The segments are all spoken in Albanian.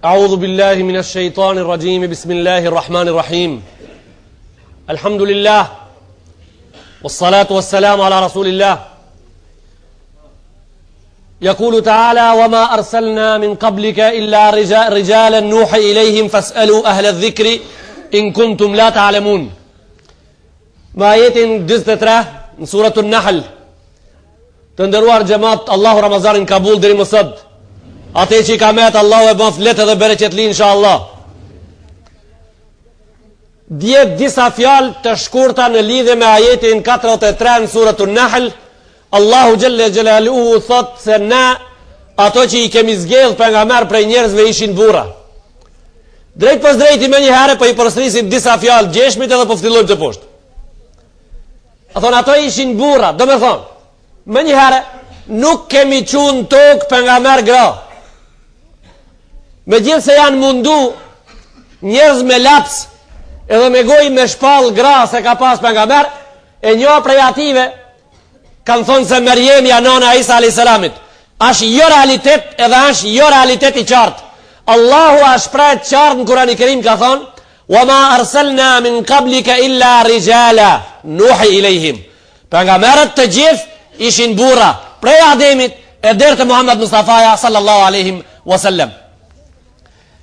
أعوذ بالله من الشيطان الرجيم بسم الله الرحمن الرحيم الحمد لله والصلاة والسلام على رسول الله يقول تعالى وما أرسلنا من قبلك إلا رجالا نوحي إليهم فاسألوا أهل الذكر إن كنتم لا تعلمون Me ajetin 43 në suratun Nahl Të nderuar xhemat Allahu Ramazanin kabul deri më sot Atë që i ka met Allahu e bëftë lehtë edhe bereqetli insha Allah Dje disa fjalë të shkurta në lidhje me ajetin 43 në suratun Nahl Allahu Xhelle Xhelaluhu thot se na ato që i kemi zgjedh pejgamber prej njerëzve ishin burra. Drejtpërsëdrejti menjëherë po i përsërisim disa fjalë djeshmit edhe po fillojmë te poshtë. A thonë ato ishin burra, domethonë, menjëherë nuk kemi çu në tokë pejgamber gra. Megjithëse janë mundu njerëz me laps edhe me gojë me shpall gra se ka pas pejgamber, e një prej atyve kanë thonë se Merjemja nana e Isa a.s. Ashtë jo realitet edhe ashtë jo realitet i qartë. Allahu a shpreh qartë në Kurani Kerim ka thonë Wa ma arsalna min qablika illa rijala nuhi ilejhim. Pejgamberët të gjithë ishin burra prej Ademit e deri te Muhammed Mustafaja sallallahu alaihi wasallam.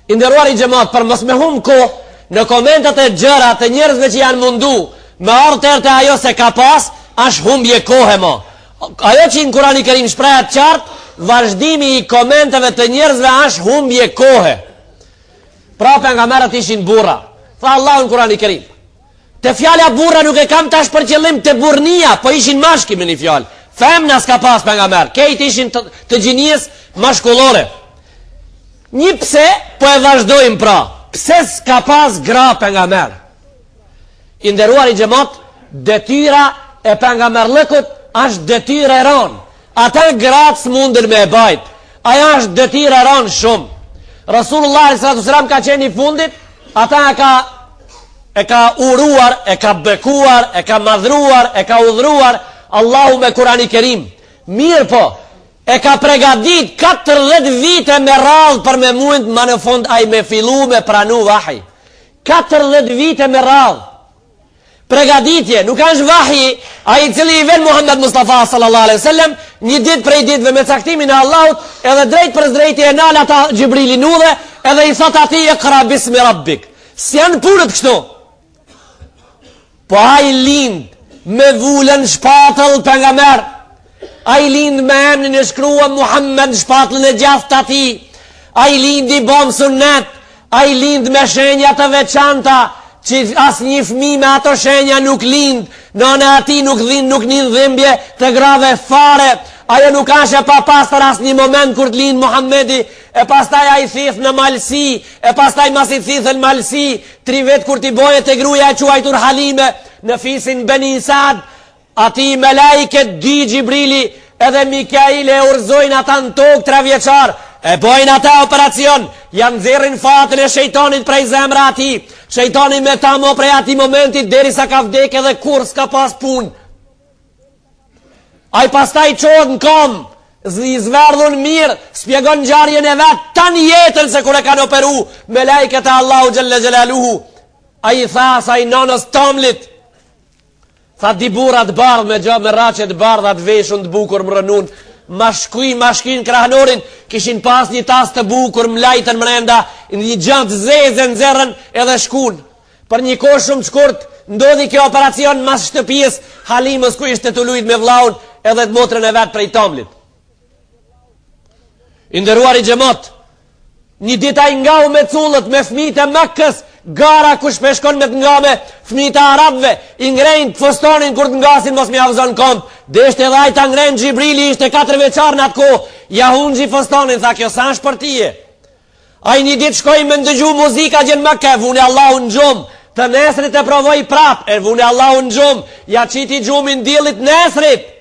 I nderuari xhemat, për mos me hum kohë në komentet e gjëra të njerëzve që janë mundu me ardhë deri te ajo se ka pas, është humbje kohe mo. Ajo që në Kurani Kerim shprehet qartë, vazhdimi i komenteve të njerëzve është humbje kohe. Pra pejgamberët ishin burra. Tha Allahu në Kurani Kerim. Te fjala burra nuk e kam tash për qëllim te burrnia, po ishin mashki me një fjalë. Femna s'ka pas pejgamber, kejt ishin të, të gjinisë mashkullore. Një pse, po e vazhdojmë pra, pse s'ka pas gra pejgamber? I nderuari xhemat, detyra e pejgamberllëkut është detyrë e ronë. Ata gratë s'mundën me e bajt. Ajo është detyrë e ronë shumë. Rasulullah a.s. ka qenë i fundit, ata e ka e ka uruar, e ka bekuar, e ka madhruar, e ka urdhruar Allahu me Kurani Kerim. Mirëpo, e ka pregadit 40 vite me radhë për me mujt ma në fund ai me fillu me pranu vahj. 40 vite me radhë. Pregaditje, nuk është vahji, ai i cili i vjen Muhammed Mustafa sallallahu alaihi sallam, një ditë prej ditëve me caktimin e Allahut, edhe drejtpërsëdrejti e nal ata Xhibrili n'udhë, edhe i thot atij ikra bismi rabbik. S'janë punët kështu. Po ai lind me vulën n'shpatëll pejgamber. Ai lind me emnin e shkruar Muhammed në shpatllën e djathtë të tij. Ai lind i bom sunnet. Ai lind me shenja të veçanta që asnjë fëmijë me ato shenja nuk lind. Nana e atij nuk dhin, nuk nin dhimbje të grave fare. Ajo nuk asht e papastër asnjë moment kur të lind Muhammedi e pastaj ai thith në malësi, e pastaj masi thith në malësi, tri vjet kur t'i boje te gruja e quajtur Halime në fisin Beni Sad, atij melaiket dy Xhibrili edhe Mikaili e urzojnë ata në tokë tre vjeçar, e bojnë ata operacion, ja nxjerrin fatin e shejtanit prej zemra atij, shejtani me ta mo prej atij momentit derisa ka vdek edhe kurrë s'ka pas punë. Ai pastaj çohet në kom, i zverdhun mirë, spjegon ngjarjen e vet, tanë jetën se kur e kanë operu, melaiket e Allahu Xhelle Xhelaluhu. Ai i tha asaj nanës tomlit, tha di burra të bardhë me gjo me rraqe të bardha të veshun të bukur më rrënun, ma shkuj, ma shkyn krahnorin, kishin pas një tas të bukur, më lajtën mrenda, një gja të zezë nxerrën edhe shkun. Për një kohë shumë të shkurt, ndodhi kjo operacion mas shtëpisë Halimës ku ishte tu lujt me vllaun edhe të motrën e vet prej tomlit. I nderuari xhemat, një ditë ai ngau me cullët, me fmijt e Mekës, gara kush peshkon me të ngame, fmijt e arabëve, i ngrejnë fustanin kur të ngasin mos me jau zon komt, deshte edhe ai ta ngrenë Xhibrili ishte 4 vjeçar në atë kohë, ja hungji fustanin, tha kjo s'asht për tije. Ai një ditë shkoi me ndëgju muzika gjen Mekë, e vuni Allahu në gjumë, të nesrit e provoi prap, e vuni Allahu në gjumë, ja qiti gjumin diellit nesrit.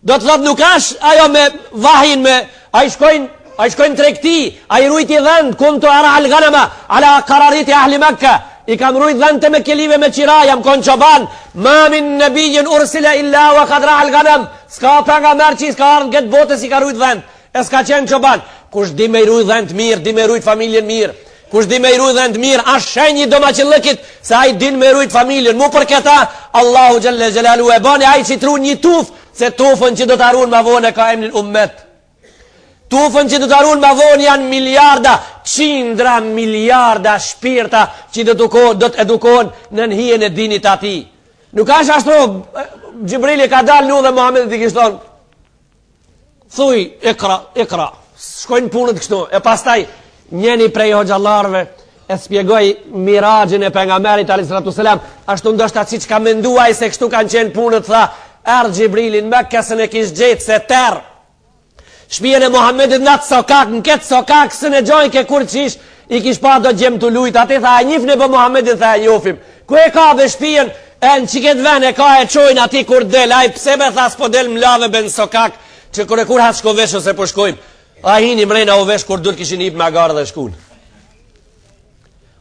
Do të thotë nuk asht ajo me vahjin me, ai shkoi n', ai shkoi n'tregti, ai rujti dhent, kuntu ar'al ganama, ala karariti ahli Mekë, i kam rujt dhent e mekelive me qira, jam kon çoban, ma min nebijin ursile illa wa kad ra'al ganam, s'ka pejgamber që s'ka ardhë në këtë botë s'i ka rujt dhent, E s'ka qenë çoban. Kush di me i rujt dhent mirë, di me rujt familjen mirë. Kush di me i rujt dhent mirë, asht shenjë i domaçillëkit, se ai din me rujt familjen. Mu për këta, Allahu Xhelle Xhelaluhu e bani, ai që t'run një tufë, se tufën që do ta run ma vonë e ka emnin ummet. Tufën që do ta run ma vonë janë miliarda, qindra miliarda shpirta që do të, do të edukohen nën hijen e dinit atij. Nuk ashtë ashtu, Xhibrili ka dalë në dhe Muhammedit i kish thonë, Thuj, ikra, ikra, s'shkojnë punët kështu. E pastaj, njëni prej hoxhallarëve e spjegoi miraxhin e pejgamberit alejhi salatu selam, ashtu ndoshta siç ka mendu ai se kështu kanë qenë punët, tha, erdh Xhibrili në Mekë s'e kish gjetë se terr. Shpijën e Muhammedit në atë sokak, në këtë sokak, s'e gjojke kurrqysh, i kish pa do djem tu lujt, aty tha, e njifni be Muhammedin, tha e njofim. Ku e ka be shpijën, e në qëket ven e ka e çojnë aty kur del, ai pse be tha s'po del mlave be në sokak, që kur e kur hatë shko vesh ose po shkojmë. A hini mrena u vesh kur dul kishin hip magare dhe shkun.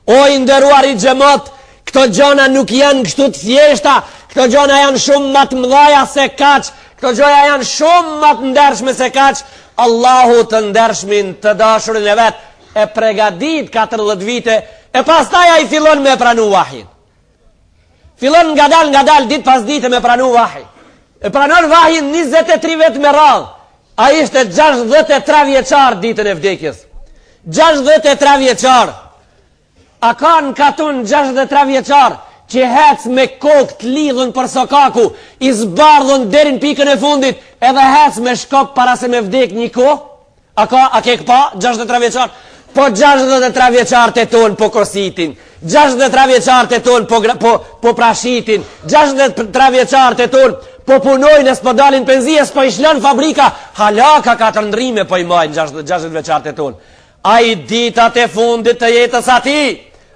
O i nderuari xhemat, këto gjana nuk janë kështu të thjeshta, këto gjana janë shumë ma të mdhaja se kaq, këto gjana janë shumë ma të ndershme se kaq, Allahu të ndershmin të dashurin e vet, e pregadit 40 vite, e pastaj ai fillon me pranu vahjin. Fillon ngadal, ngadal, dit pas dite me pranu vahjin. E pranon vahjin 23 vjet me radhë. Ai ishte 63 vjeçar ditën e vdekjes. 63 vjeçar. A ka në katun 63 vjeçar që hec me kokë të lidhun për sokaku, i zbardhun deri në pikën e fundit, edhe hec me shkop para se me vdek një kohë? A ka, a ke pa, 63 vjeçar? Po 63 vjeçarët e tonë po kositin, 63 vjeçarët e tonë po, po, po prashitin, 63 vjeçarët e tonë po punojnë e s'po dalin penzie, s'po i shlon fabrika, hala ka katër ndrrime po i majnë 60 vjeçarët e tonë. Ai ditat e fundit të jetës atij,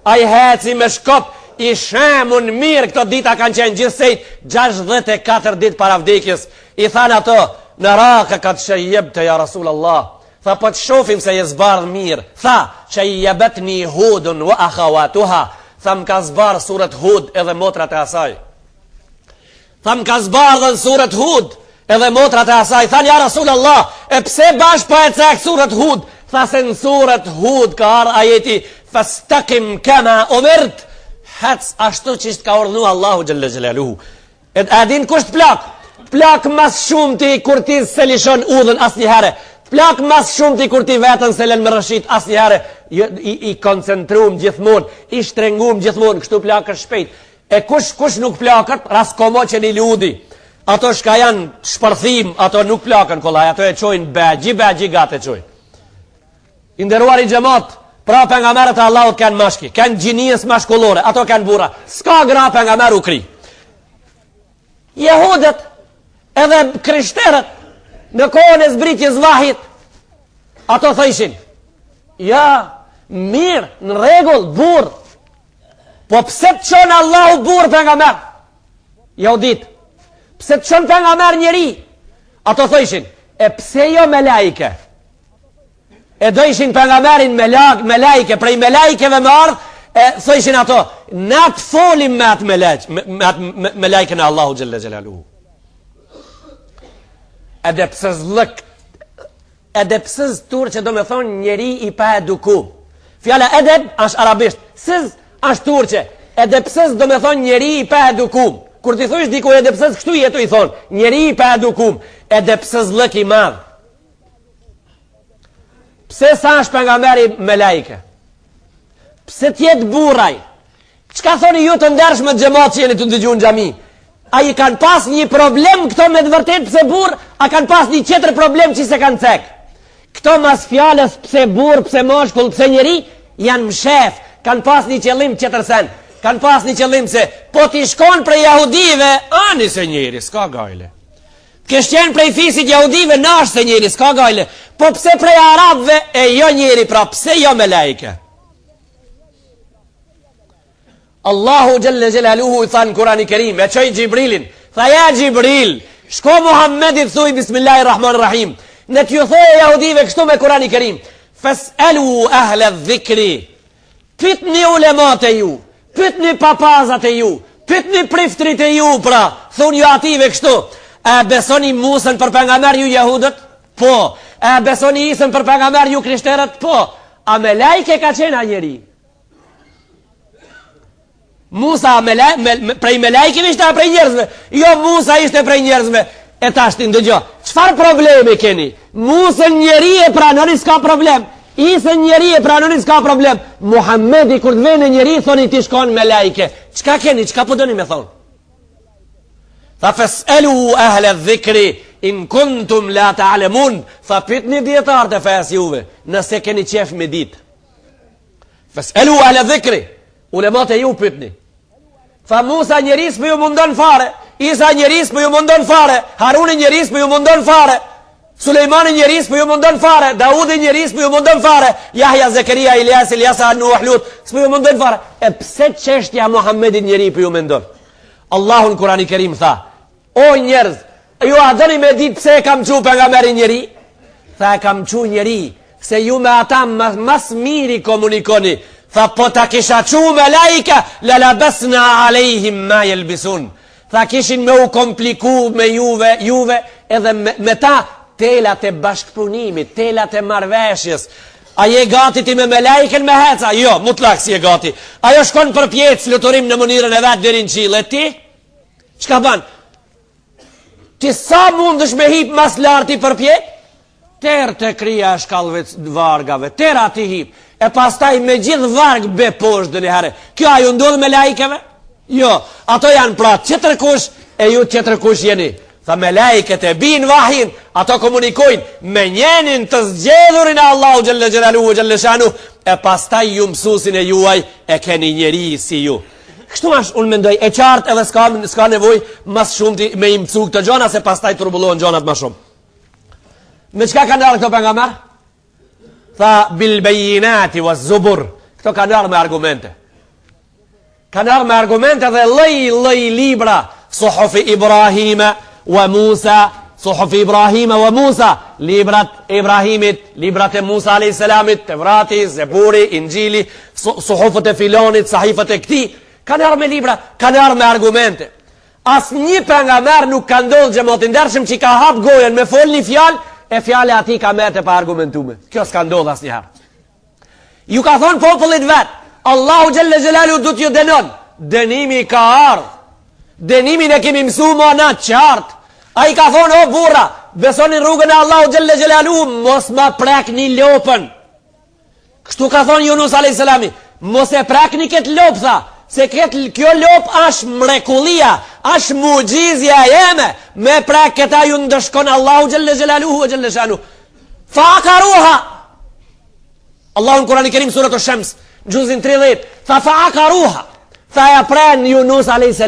ai heci me shkop, i shemun mirë këto dita kanë qenë gjithsejt 64 ditë para vdekjes. I thanë ato, nerake kad shejjebte ja Rasul Allah, tha po të shofim se je zbardh mirë, tha, shejjebetni Hudun wa akhawatuha, tha më ka zbardh suret Hud edhe motrat e asaj. Tha më ka zbardhën suret Hud edhe motrat e asaj. Thanë ja Rasul Allah, e pse bash po e cek suret Hud? Tha se në suret Hud ka ardhë ajeti, festekim kema umirt, hec ashtu qysh të ka urdhnu Allahu Xhelle Xhelaluhu. E a din kush të plak? Të plak mas shumti kur ti s'e lishon udhën asnjëherë. Të plak mas shumti kur ti veten s'e len me rrëshit asnjëherë. I, i, i koncentrum gjithmonë, i shtrengum gjithmonë, kështu plakësh shpejt. E kush kush nuk plaket, rast komo që një ludi. Ato shka janë shpërthim, ato nuk plaken kollaj, ato e çojnë begji, begji gatë e çojnë. I nderuari xhemat, pra pejgamberët e Allahut kanë mashki, kanë gjinisë mashkullore, ato kanë burra. S'ka gra pejgamber u kry. Jehudët edhe krishterët në kohën e zbritjes vahjit, ato thojshin, ja, mirë, në rregull, burrë, po pse të çon Allahu burrë pejgamber? Jehudit, pse të çon pejgamber njeri? Ato thojshin, e pse jo melaike? E dojshin pejgamberin melak, melaike, prej melaikeve me ardhë, e thojshin ato, na të folim me atë melaq, me, me atë me, melaiken e Allahu Xhelle Xhelaluhu. Edepsizllëk, edepsiz turqe do me thonë njeri i pa eduku. Fjala edeb është arabisht, siz është turqe. Edepsiz do me thonë njeri i pa eduku. Kur t'i thujsh diku edepsiz, kështu je tu i thonë, njeri i pa edukum. Edepsizllëk i madh. Pse s'është pejgamberi melaike? Pse t'jetë burrë ai? Çka thoni ju të ndershmët xhemat që jeni tu ndëgju në xhami? A i kanë pas një problem këto me të vërtet pse burrë? A kanë pas një tjetër problem që s'e kanë cek? Këto mas fjalës pse burrë, pse mashkull, pse njeri, janë mshef, kanë pas një qëllim tjetër sen. Kanë pas një qëllim se po t'ish kon prej jahudive, ani se njeri, s'ka gajle. Kish qenë prej fisit jahudive, nasht se njeri, s'ka gajle. Po pse prej arabëve e jo njeri, pra pse jo melaike? Allahu Xhelle Xhelaluhu i tha në Kurani Kerim, e çoi Xhibrilin, tha ja Xhibril, shko Muhammedit thuj Bismillahirrahmanirrahim, le t'ju thojë jahudive kështu me Kurani Kerim, feselu ehle dhikri, Pytni ulemat e ju, pytni papazat e ju, pytni priftrit e ju, pra, thunju atyve kështu, e besoni Musën për pejgamber ju jehudët? Po. E besoni Isën për pejgamber ju krishterët? Po. A melajke ka qenë a njeri? Musa mele, me, me, prej melajkeve ishte a prej njerëzve? Jo, Musa ishte prej njerëzve. E tashti ndëgjo, çfarë problemi keni? Musën njeri e pranoni s'ka problem. Isën njeri e pranoni s'ka problem. Muhammedi kur të vjen njeri, thoni ti shkon melajke. Çka keni, çka po doni me thonë? Tha feselu ehle dhikri in kuntum la ta'lemun. Tha pytni dijetarët e fesë juve, nëse keni qef me ditë. Feselu ehle dhikri, ulemat e ju pytni. Tha Musa njeri s'po ju mundon fare, Isa njeri s'po ju mundon fare, Haruni njeri s'po ju mundon fare, Sulejmani njeri s'po ju mundon fare, Daudi njeri s'po ju mundon fare, Jahja, Zekeria, Ilias, Iljasa, Nuh, Lut, s'po ju mundon fare. E pse çështja Muhammedit njeri po ju mundon? Allahu në Kurani Kerim tha, O njerëz, ju a doni me ditë pse e kam çu pejgamberin njeri? Tha e kam çu njeri, se ju me ata ma, ma s'miri komunikoni. Tha po ta kisha çu melaike, le lebesna alejhim ma jelbisun. Tha kishin me u kompliku me juve, juve edhe me, me ta telat e bashkëpunimit, telat e marrëveshjes. A je gati ti me melaiken me heca? Jo, mutlak s'je gati. Ajo shkon përpjetë fluturim në mënyrën e vet deri në qiell, e ti? Çka ban? Ti sa mundesh me hip mas larti përpjetë? Ter te kryja e shkallëve vargave, ter aty hip. E pastaj me gjithë varg be poshtë dhe njëherë. Kjo a ju ndodh melaikeve? Jo, ato janë pra tjetërkush e ju tjetërkush jeni. Tha melaiket e bin vahjin, ato komunikojnë me njenin të zgjedhurin e Allahu xhelle xhelaluhu xhelle shanuhu, e pastaj ju mësusin e juaj e keni njeri si ju. Kështu është, unë mendoj, e qartë edhe s'ka, s'ka nevojë mas shumti me i mësu këto gjona, se pastaj turbullohen gjonat ma shumë. Me çka kanë ardhë këto pejgamber? Tha, bil bejinati wa zubur. Këto kanë ardhë me argumente. Kanë ardhë me argumente dhe lloj, lloj libra. Suhufi Ibrahime wa Musa, Suhufi Ibrahime wa Musa, librat e Ibrahimit, librat e Musa a.s. Tevrati, Zeburi, Inxhili, suhufët e filonit, sahifët e këtij, kanë ardhë me libra, kanë ardhë me argumente. Asnjë pejgamber nuk ka ndodhë xhemat i ndershëm që ka hap gojën me fol një fjalë, e fjala e atij ka metë e paargumentume. Kjo s'ka ndodhë asnjëherë. Ju ka thonë popullit vet, Allahu xhelle xhelaluhu do t'ju dënon. Dënimi ka ardhë. Dënimin e kemi mësu ma na qartë. Ai ka thonë, o burra, besoni rrugën e Allahu xhelle xhelaluhu, mos ma prekni lopën. Kështu ka thonë Yunus a.s. Mos e prekni këtë lopë, tha, se këtë, kjo lopë është mrekullia, është muxhizja jeme, me prek këta ju ndëshkon Allahu xhelle xhelaluhu e xhelle shanuhu. Fa akaruha, Allahu në Kurani Kerim suretu Shems, xhuzin 30, tha fa akaruha, tha ja pren Yunus a.s.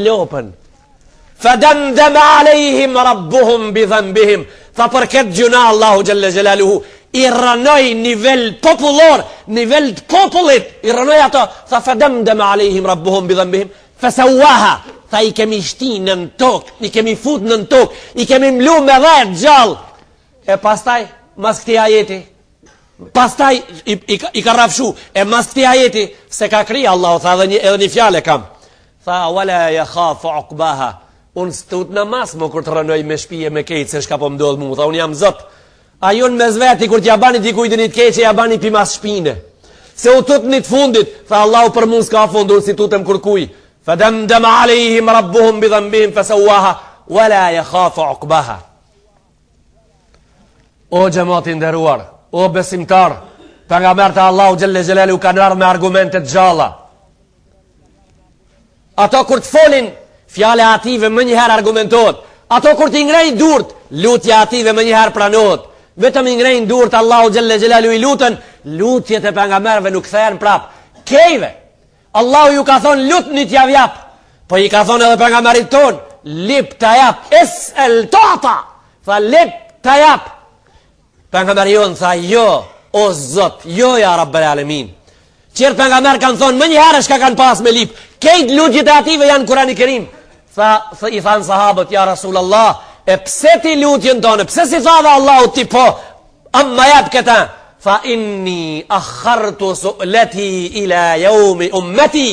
lopën. Fa demdeme alejhim rabbuhum bi dhenbihim, tha për këtë gjynah Allahu xhelle xhelaluhu, i rrënoi nivel popullor, nivel të popullit, i rrënoi ato, tha fa demdeme alejhim rabbuhum bi dhenbihim, fe sewaha, tha i kemi shti nën tokë, i kemi fut nën tokë, i kemi mlu me dhe gjallë, e pastaj, mas këtij ajeti, pastaj i, i, i ka rrafshu, e mas këtij ajeti, s'e ka kry, Allahu, tha edhe një, edhe një fjalë e kam, Tha, wala jakhafu ukbaha, unë s'tutna mas më kur të rrënoj me shpije me kejt se shka po m'ndodh mu, tha, unë jam zot, a ju në mes veti kur t'ja bani dikujt një të keqe, ja bani pi mas shpine, se u tutni të fundit, tha, Allahu për mu s'ka fund, unë s'i tutem kurkuj, fa demdeme alejhim rabbuhum bi dhenbihim fe sewaha, wala jakhafu ukbaha. O xhemat i nderuar, o besimtar, pejgamberët e Allahu xhelle xhelaluhu kanë ardhë me argumente të gjalla, Ato kur të folin, fjala e atyve menjëherë argumentohet. Ato kur t'i ngrejnë durt, lutja e atyve menjëherë pranohet. Vetëm i ngrejnë durt Allahu xhelle xhelaluhu i luten, lutjet e pejgamberëve nuk kthehen prap. Kejve, Allahu ju ka thonë lutni t'jav jap, po i ka thonë edhe pejgamberit tonë, lip ta jap, es'el tu'ta, tha lip ta jap. Pejgamberi jonë tha jo, o zot, jo ja rabbel alemin. Tjerë pejgamberë kanë thonë, menjëherë shka kanë pas me lip, kejt lutjet e atyve janë Kurani Kerim. Tha, tha, i thanë sahabët, ja Rasul Allah, e pse ti lutjen tonë, pse s'i thave Allahu ti po, amma jap këta, tha inni akhartu su'leti ila jeumi ummeti,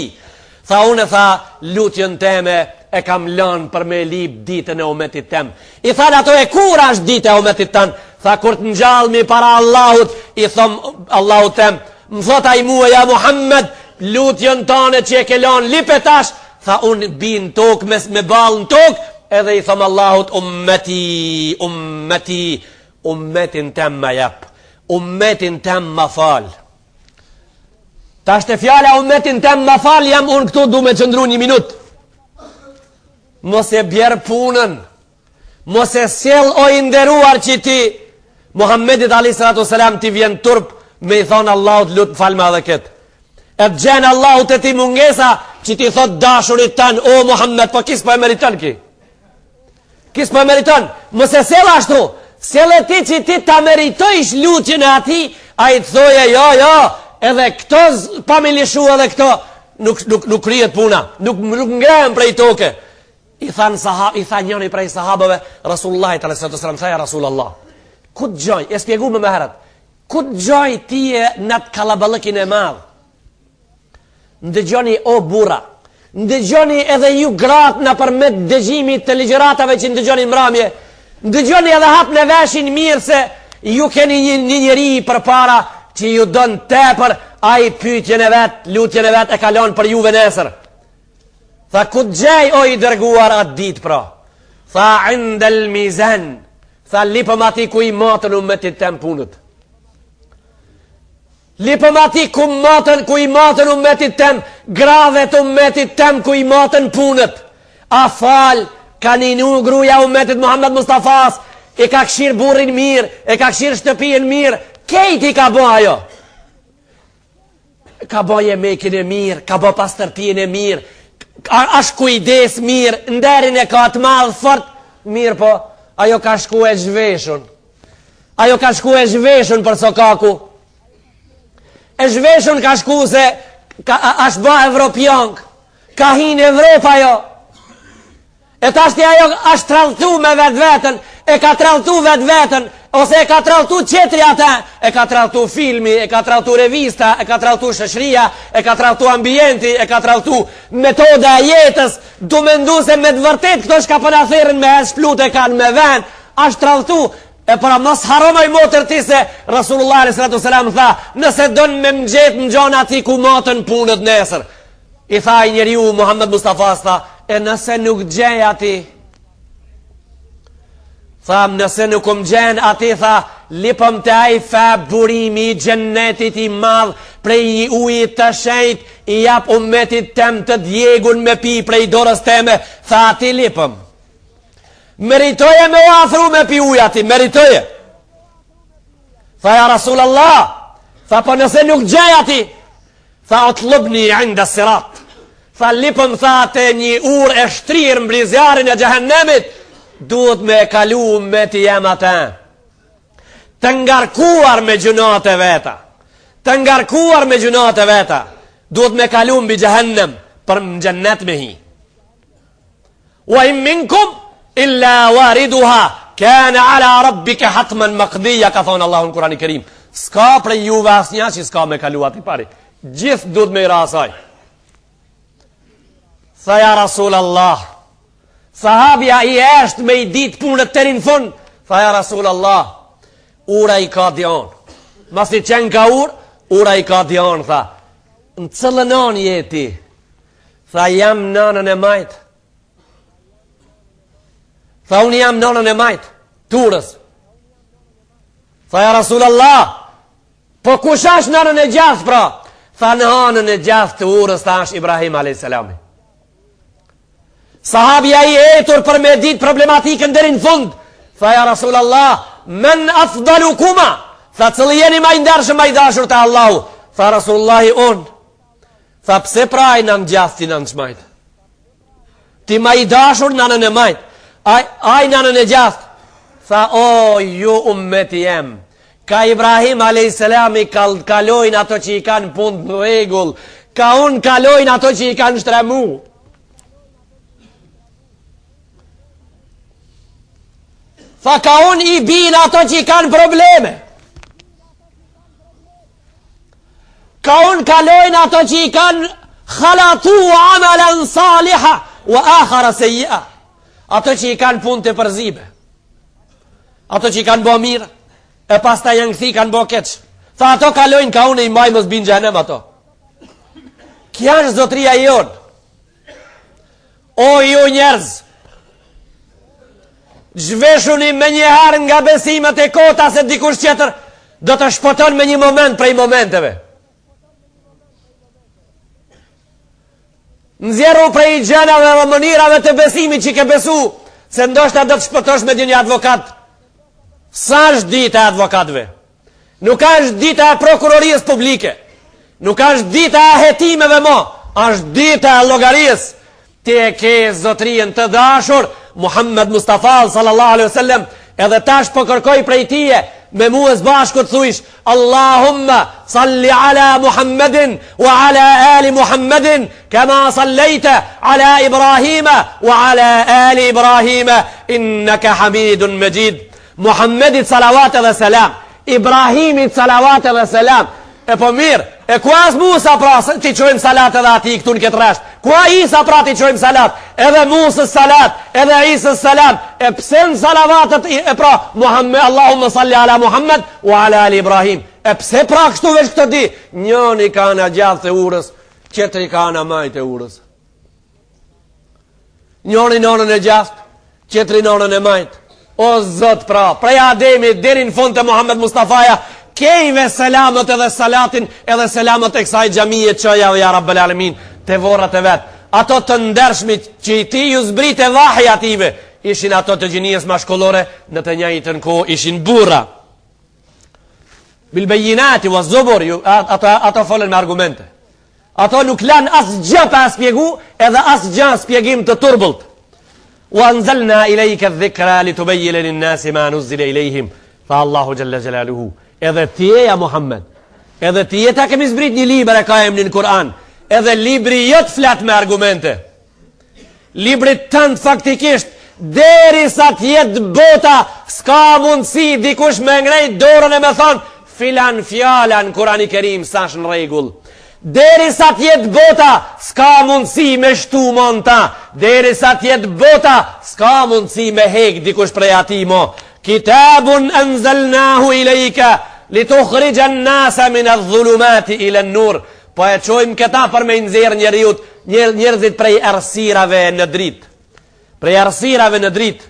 Tha unë tha lutjen teme e kam lënë për me lip ditën e umetit tem. I thanë ato e kur është dita e umetit tënd? Tha kur të ngjallmi para Allahut, i thom Allahut tem, më thot ai mua ja Muhammed, lutjen tane që e ke lanë lipe tash, tha unë bi në tokë me, me ballë në tokë, edhe i thom Allahut ummeti, ummeti, ummetin tem ma jep, ummetin tem ma fal. Tash te fjala ummetin tem ma fal, jam unë këtu du me qëndru një minut. Mos e bjer punën. Mos e sjell o i nderuar që ti Muhammedit alejhi salatu selam t'i vjen turp me i thonë Allahut lut falma edhe këtë. E të gjen Allahu te ti mungesa që t'i thot dashurit tan o Muhammed po ky s'po e meriton ky. Ky s'po e meriton. Mos e sjell ashtu. Sjelle ti që ti ta meritojsh lutjen e atij, ai të thoje jo, jo, edhe këto pa me lishu edhe këto nuk nuk nuk kryhet puna, nuk nuk ngrehem prej toke. I thanë sahab, i tha njëri prej sahabëve, Rasulullahit alejhi salatu selam, tha ja Rasulullah. Ku të gjoj, e spjeguam më herët. Ku të gjoj ti në atë kallaballëkin e madh? Ndëgjoni o burra. Ndëgjoni edhe ju gratë nëpërmjet dëgjimit të ligjëratave që ndëgjoni mramje. Ndëgjoni edhe hapne veshin mirë se ju keni një, një njeri përpara që ju don tepër, ai pyetjen e vet, lutjen e vet e ka lon për juve nesër. Tha ku të gjej o i dërguar atë ditë pra? Tha indel mizan. Tha lipëm aty ku i matën umetit tem punët. Lipëm aty ku matën, ku i matën umetit tem, grave të umetit tem ku i matën punët. A fal, ka ninu gruja umetit Muhammed Mustafas, e ka kshir burrin mirë, e ka kshir shtëpinë mirë, kejt i ka bo ajo. ka bo jemekin e mirë, ka bo pastërtinë e mirë, ashtë kujdes mirë, nderin e ka të madh fort, mirë po, ajo ka shku e zhveshun, ajo ka shku e zhveshun për sokaku, e zhveshun ka shku se ka, ashtë ba evropian, ka hi në Evropë ajo, E tashti ajo është tradhtu me vetveten, e ka tradhtu vetveten, ose e ka tradhtu qetri atë, e ka tradhtu filmi, e ka tradhtu revista, e ka tradhtu shoqëria, e ka tradhtu ambienti, e ka tradhtu metoda e jetës, du mendu se me të vërtet këto shka po na thirrin me hec shplut e kanë me ven, është tradhtu, E para mos harro moj motër ti se Rasulullah alejhi salatu selam tha nëse don me m'gjet m'gjon aty ku maten punët nesër I tha ai njeriu Muhammed Mustafa tha, e nëse nuk gjej aty, tha, nëse nuk më gjen aty, tha, lipëm te ai fe burimi i xhennetit i madh prej një uji të shenjt, i jap umetit tem të djegun me pi prej dorës teme, tha aty lipëm. Meritoje me u afru me pi ujë aty, meritoje. Tha ja Rasul Allah, tha po nëse nuk gjej aty, Tha utlubni inda sirat. Tha lipëm tha te një urë e shtrirë mbi zjarrin e xhehennemit, duhet me e kalu umeti jem atë. Të ngarkuar me gjynahet e veta. Të ngarkuar me gjynahet e veta. Duhet me kalu mbi xhehennem për në xhennet me hi. Wa in minkum illa wariduha kana ala rabbika hatman maqdiya ka thon Allahu në Kur'anin Kerim. S'ka prej juve asnjë që s'ka me kalu aty pari. Gjithë duhet me i ra asaj. Tha ja Rasul Allah. Sahabja i është me i ditë punët deri në fund. Tha ja Rasul Allah. Ura i ka dy anë. Masi qenka urë, ura i ka dy anë, tha. Në cilën anë je ti? Tha jam n'anën e majtë. Tha unë jam n'anën e majtë, t'urës. Tha ja Rasul Allah, po kush ashtë n'anën e djathtë pra? Tha në anën e djathtë të urës, tha është Ibrahim a.s. Sahabja i etur për me ditë problematikën deri në fund, tha ja Rasul Allah, men afdalukuma, tha cili jeni ma i ndershëm ma i dashur te Allahu, tha Rasulullahi unë, Tha pse pra ai n'anë djathtë ti n'anë t'majtë? Ti ma i dashur në anën e majtë, ai, ai në anën e djathtë. Tha o ju ummeti jem, ka Ibrahim a.s. Kal, kalojnë ato që i kanë punët në rregull, ka unë kalojnë ato që i kanë shtremu. Tha ka unë i binë ato që i kanë probleme. Ka unë kalojnë ato që i kanë khalatu amalen saliha wa akhara sejia. Ato që i kanë punë të përzime. Ato që i kanë bo mirë. E pastaj janë kthy kanë bo keq. Tha ato kalojnë ka unë i mbaj mos bin n'xhehenem ato. Kja është zotria jonë. O ju njerëz, zhveshuni menjëherë nga besimet e kota se dikush tjetër do të shpëton me një moment prej momenteve. Nxjerru prej gjenave dhe mënyrave të besimit që ke besu, se ndoshta do të shpëtosh me një advokat. S'është dita e advokatëve? Nuk është dita e prokurorisë publike. Nuk është dita e hetimeve mo. Është dita e llogarisë. Ti e ke zotrinë të dashur, Muhammed Mustafa sallallahu alaihi wasallam, edhe tash po kërkoj prej tije me mua së bashku të thujsh Allahumma salli ala Muhammedin wa ala ali Muhammedin kama sallejte ala Ibrahima wa ala ali Ibrahima innaka Hamidun Majid. Muhammedit salavat edhe selam, Ibrahimit salavat edhe selam, e po mirë, e ku asht Musa pra t'i çojmë salat edhe atij këtu në këtë rresht, ku a Isa pra t'i çojmë salat, edhe Musës salat, edhe Isës salat, e pse në salavatet e pra, Muhammed, Allahumma salli ala Muhammed, wa ala ali Ibrahim, e pse pra kështu veç këto di, njoni ka ana djathtë e urës, tjetri ka ana majtë e urës. Njoni në anën e djathtë, tjetri në anën e majtë. O Zot pra, prej Ademit deri në fund të Muhammed Mustafaja, kejve selamët edhe salatin edhe selamët e kësaj xhamie çoja ja Rabbel Alemin te vorrat e vet. Ato të ndershmit që i ti ju zbrite vahi atyve, ishin ato të gjinisë mashkullore në të njëjtën kohë ishin burra. Bil bejinati wa zubur, ato, ato folën me argumente. Ato nuk lanë asgjë pa spjegu edhe asgjë spjegim të turbullt. Wa anzalna ilejke dhikra li tubejjine lin-nasi ma nuzzile ilejhim, tha Allahu Xhelle Xhelaluhu. Edhe tije ja Muhammed, edhe tije ta kemi zbrit një libër e ka emnin Kur'an, edhe libri jot flet me argumente. Librit tënd faktikisht, derisa të jetë bota, s'ka mundësi dikush me ngrejt dorën e me thonë, filan fjala në Kurani Kerim s'asht në rregull. Derisa të jetë bota, s'ka mundësi me shtu mo n'ta. Derisa të jetë bota, s'ka mundësi me hek dikush prej atij mo. Kitabun enzelnahu ilejka, li tukhrixhen nasa min edh-dhulumati ilen nur. Po e çojmë këta për me i nxjerr njeriut, njerëzit prej errësirave në dritë. Prej errësirave në dritë.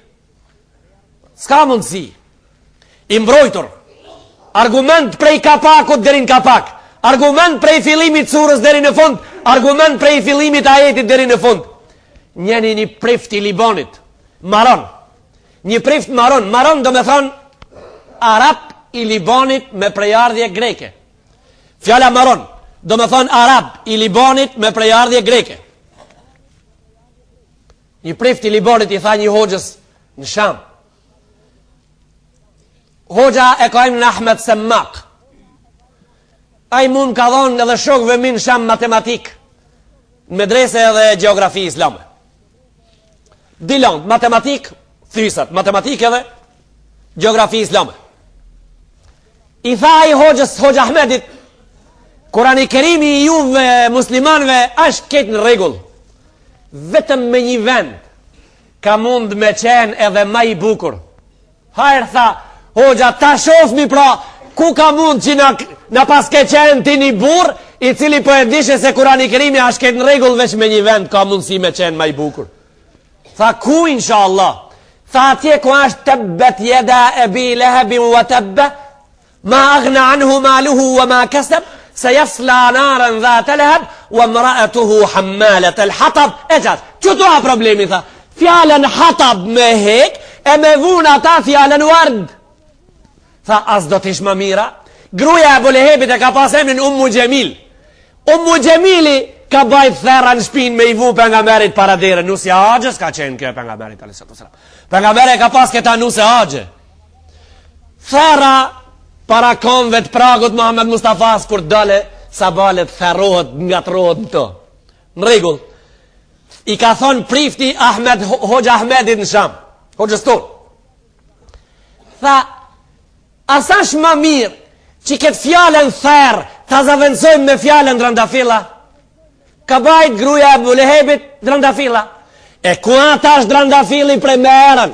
S'ka mundësi. I mbrojtur. Argument prej kapakut deri në kapak. Argument prej fillimit surës deri në fund. Argument prej fillimit ajetit deri në fund. Njëni një prift i Libanit. Maron. Një prift maron. Maron domethonë Arab i Libanit me prejardhje greke. Fjala maron, domethonë Arab i Libanit me prejardhje greke. Një prift i Libanit i tha një hoxhës në Sham. Hoxha e ka emrin Ahmed Semmak. Ai mu m'ka dhonë edhe shokëve mi në Sham matematikë, në medrese edhe gjeografi islame. Dy landë, matematikë, thysat, matematikë edhe gjeografi islame. I tha ai hoxhës, hoxhë Ahmedit, Kurani Kerimi i juve muslimanve është krejt në rregull. Vetëm me një vend ka mund me qenë edhe ma i bukur. Hajr tha, hoxha, ta shofmi pra, ku ka mund që na, na paske qenë ti një burrë, i cili po e dishe se Kurani Kerimi është krejt në rregull veç me një vend ka mundësi me qenë ma i bukur. Tha ku inshallah? Tha atje ku është tebbet jeda ebi lehebin wa tebbe, ma agna anhu maluhu wa ma keseb, se jasla naren dhate leheb, wa mraetuhu hammalet el hatab, e qatë, qëtu a problemi, tha, fjalën hatab me hek, e me vun ata fjalën ward. Tha, a s'do t'ish ma mira? Gruja e Ebu Lehebit e ka pas emrin Ummu Xhemil. Ummu Xhemili ka bajt therra në shpinë me i vu pejgamberit para dere. Nusja axhës ka qenë kjo e pejgamberit alejhi salatu selam. Pejgamberi e ka pas këta nuse axhe. Therra para komve të pragut Muhammed Mustafas kur dale sabalet therrohet ngatrrohet në to. Në rregull. I ka thonë prifti Ahmed, Hoxha Ahmedit në Sham. Hoxhës tonë. Tha, a s'është ma mirë që këtë fjalën therr ta zavendësojmë me fjalën drandafilla? Ka bajt gruja e Ebu Lehebit drandafilla. E ku a tash drandafilli prej me erën?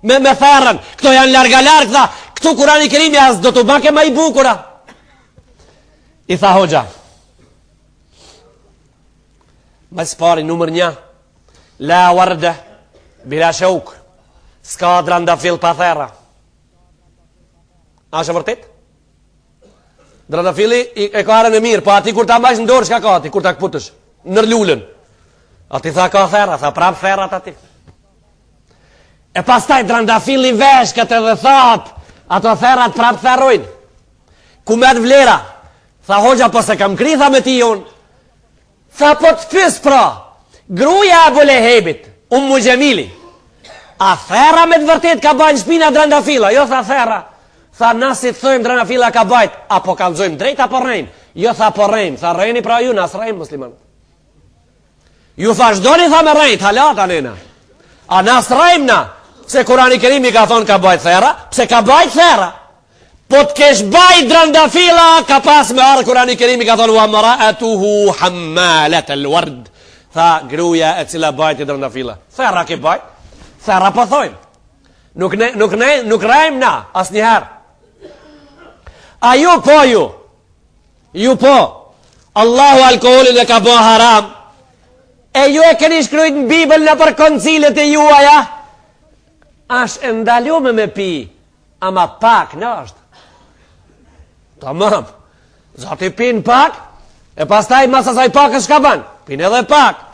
Me, me therrën. Këto janë larga larg, tha. këtu Kurani Kerimi a s'do t'u bake ma i bukur a? I tha hoxha. Ma s'pari numër një, la warde, bila sheuk, s'ka drandafil pa therra. A është e vërtet? Drandafili e ka erën e mirë, po aty kur ta mbajsh në dorë, çka ka aty, kur ta këputësh, nër lulën. Aty tha ka therra, tha prap therrat aty. E pastaj drandafili veshkët edhe thatë, ato therrat prap therrojnë. Ku met vlera? Tha hoxha, po s'e kam kry tha me ti unë. Tha po të pys pra, gruja e Ebu Lehebit, Ummu Xhemili, a therra me të vërtet ka bajt në shpina drandafila? Jo, tha therra. Tha na si të thojmë drandafila ka bajt, a po kallzojmë drejt apo rrejmë? Jo, tha po rrejmë, tha rreni pra ju, na s'rrejmë muslimanët. Ju vazhdoni tha me rrejt, hala tani na. A na s'rrejmë na, pse Kurani Kerimi ka thonë ka bajt therra, pse ka bajt therra? Po të kesh bajt drandafila, ka pas me ardhë Kurani Kerimi ka thonë wa mraetuhu hammaletel ward. Tha gruja e cila bajti drandafila. Therra ke bajt, therra po thojmë. Nuk, ne, nuk, ne, nuk rrejmë na, asnjëherë. A ju po ju, Ju po, Allahu alkoholin e ka bo haram, e ju e keni shkrujt në Bibël nëpër koncilet e juaja, asht e ndalume me pi, ama pak në është. Tamam, zati pin pak, e pastaj mas asaj pakës çka ban, pin edhe pak,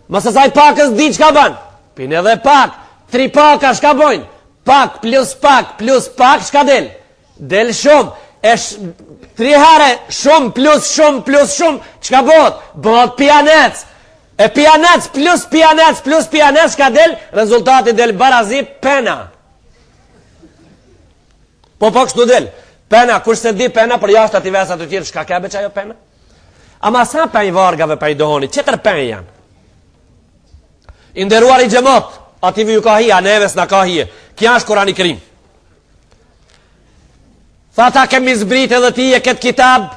mas asaj pakës di çka ban, pin edhe pak, tri paka çka bojnë, pak plus pak plus pak çka del, Del shumë, e sh, tri herë shumë plus shumë plus shumë, çka bëhet? Bëhet pijanec. E pijanec plus pijanec plus pijanec, çka del? Rezultati del barazi pena. Po po kështu del. Pena, kush s'e di pena për jashtë aty vesa të tjerë, çka ka be qajo pena? Ama sa pej vargave pej dohonit, qetër pen janë. I nderuari xhemat, atyve ju ka hije, a neve s'na ka hije. Kja është Kurani Kerim. Tha ta kemi zbrit edhe ty e këtë kitab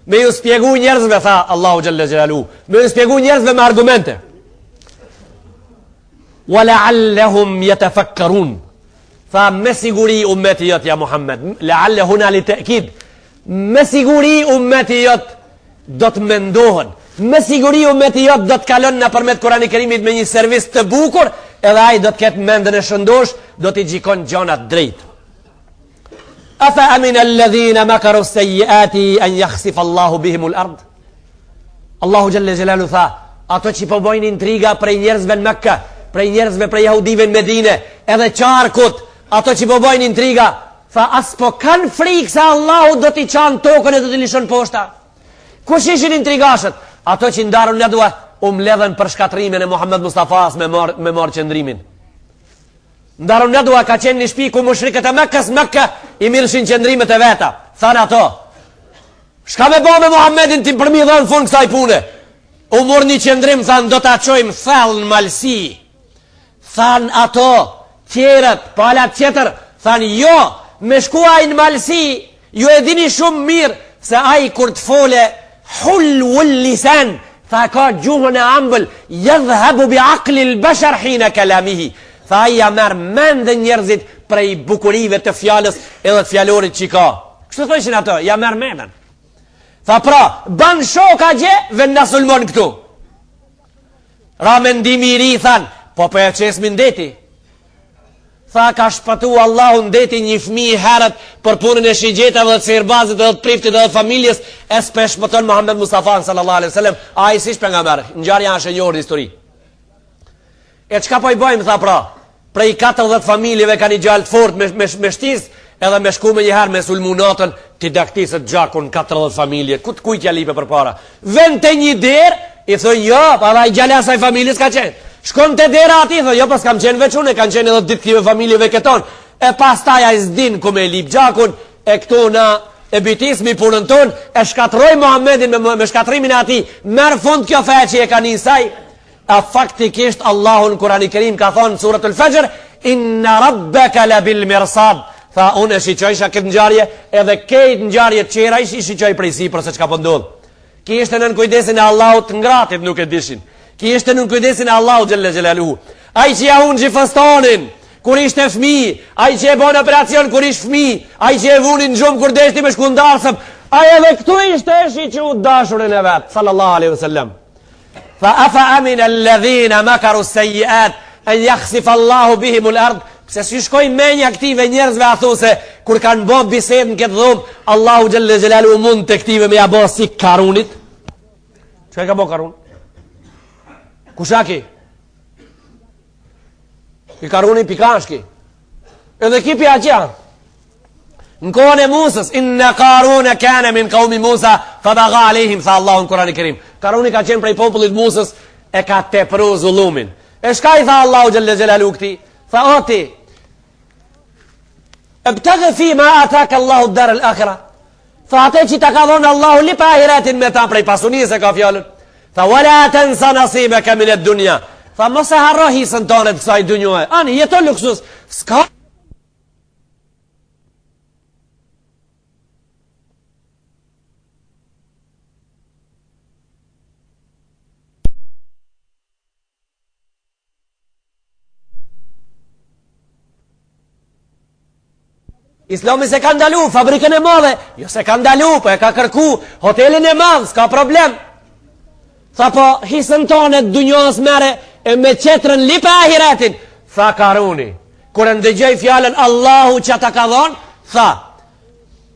me ju spjegu njerëzve, tha Allahu Xhelle Xhelaluhu, me ju spjegu njerëzve me argumente. Wa leallehum jetefekkerun. Tha me siguri ummeti jot ja Muhammed, lealle huna li tekid, me siguri ummeti jot do të mendohen, me siguri ummeti jot do të kalon nëpërmjet Kurani Kerimit me një servis të bukur, edhe ai do të ketë mendën e shëndosh, do t'i gjikon gjanat drejt. Afa amina alladhina makaru sayyiati an yakhsif Allahu bihim al-ard? Allahu xhelle xhelaluhu tha, ato që po bojnë intriga prej njerëzve në Mekka, prej njerëzve prej jehudive në Medine, edhe qarkut, ato që po bojnë intriga, tha a s'po kanë frikë se Allahu do t'i çan tokën e do t'i lëshon poshta. Kush ishin intrigashët? Ato që në Darun Nedua u mbledhën për shkatrimin e Muhammed Mustafas me marr me marr qëndrimin. Në Darun Nedua ka qenë një shpi ku mushrikët e Mekës, Mekë i mirrshin qëndrimet e veta. Thanë ato, shka me bo me Muhammedin ti për mi dhonë fund kësaj pune? U mor një qëndrim, thanë, do ta çojmë thellë në malësi. Thanë ato, tjerët, pala tjetër, thanë, jo, me shku ai në malësi, Ju e dini shumë mirë se ai kur të fole hulwul lisan, tha ka gjuhën e ambël, yadhhabu bi aqli al-bashar hina kalamihi. Tha ai ja merr mendën njerëzit prej bukurive të fjalës edhe të fjalorit që ka. Kështu thoshin ato, ja merr mendën. Tha pra, ban shok atje, ven na sulmon këtu. Ra mendimi i ri, thanë, po po e qesmi n'deti. Tha ka shpëtu Allahu n'deti një fëmi herët për punën e shigjetave dhe të sihirbazit dhe të priftit dhe të familjes e s'pe shpëton Muhammed Mustafa sallallahu alaihi wasallam ai s'ish pejgamber ngjarja është e njohur në histori e çka po i bëjmë tha pra prej 40 familjeve ka një djalë të fort me me, me shtis edhe me shku me njëherë me sulmu natën t'i daktiset gjaku në 40 familje ku të kujt ja lipe përpara Vjen te një derë, i thonë jo, pa dhe ai djali asaj familjes ka qenë. Shkon te dera aty, thonë jo, pas kam qenë veç unë, kanë qenë edhe ditë këtyre familjeve këton. E pastaj ai s'din ku me lip gjakun, e këtu na e bitismi punën tonë, e shkatroj Muhammedin me, me shkatrimin e atij, merr fund kjo fe që e ka nis ai, a faktikisht Allahu në Kurani Kerim ka thonë në suratul Fexhr, inna rabbeka la bil mirsad, tha unë e shiqojsha këtë ngjarje, edhe kejt ngjarje tjera i shiqoj prej sipër se çka po ndodh. Ki ishte nën kujdesin e Allahut të ngratit nuk e dishin. Ki ishte nën kujdesin e Allahut xhelle xhelaluhu. Ai që ja hungji fastonin. Kur ishte fmi, ai që e bon operacion kur ishte fmi, ai që e vuni në gjumë kur deshti me shku n'darsëm, ai edhe këtu ishte e shiqu dashurin e vet, sallallahu alaihi wasallam. Tha afa amina alladhina makaru sayyi'at an yakhsifa Allahu bihim al-ard. Pse s'i shkoi menja këtyve njerëzve a thu se kur kanë bo bisedë në këtë dhomë, Allahu xhelle xhelaluhu mund të këtyve me ja bo si Karunit. Çka ka bo Karun? Kush a ki? I Karuni pikashki. Edhe ki pja Në kohën e Musës, inna Karune kane min kaumi Musa, fa baga alejhim, tha Allahu në Kurani Kerim. Karuni ka qenë prej popullit Musës, e ka tepru zullumin. E shka i tha Allahu xhelle xhelaluhu këtij? Tha o ti, ebtegi fi ma ataka Allahu dar el akhira. Tha atë që ta ka dhonë Allahu lype ahiretin me ta prej pasunisë e ka fjalën. Tha wala tensa nasibeke min ed-dunja. Tha mos e harro hisën tane të kësaj dunjoje. Ani, jeto luksus. S'ka Islami s'e ka ndalu fabrikën e madhe, jo s'e ka ndalu, po e ka kërku hotelin e madh, s'ka problem. Tha po hisën tane të dunjos merre e me qetrën lype ahiretin, tha Karuni. Kur e ndëgjoi fjalën Allahu që ta ka dhonë, tha,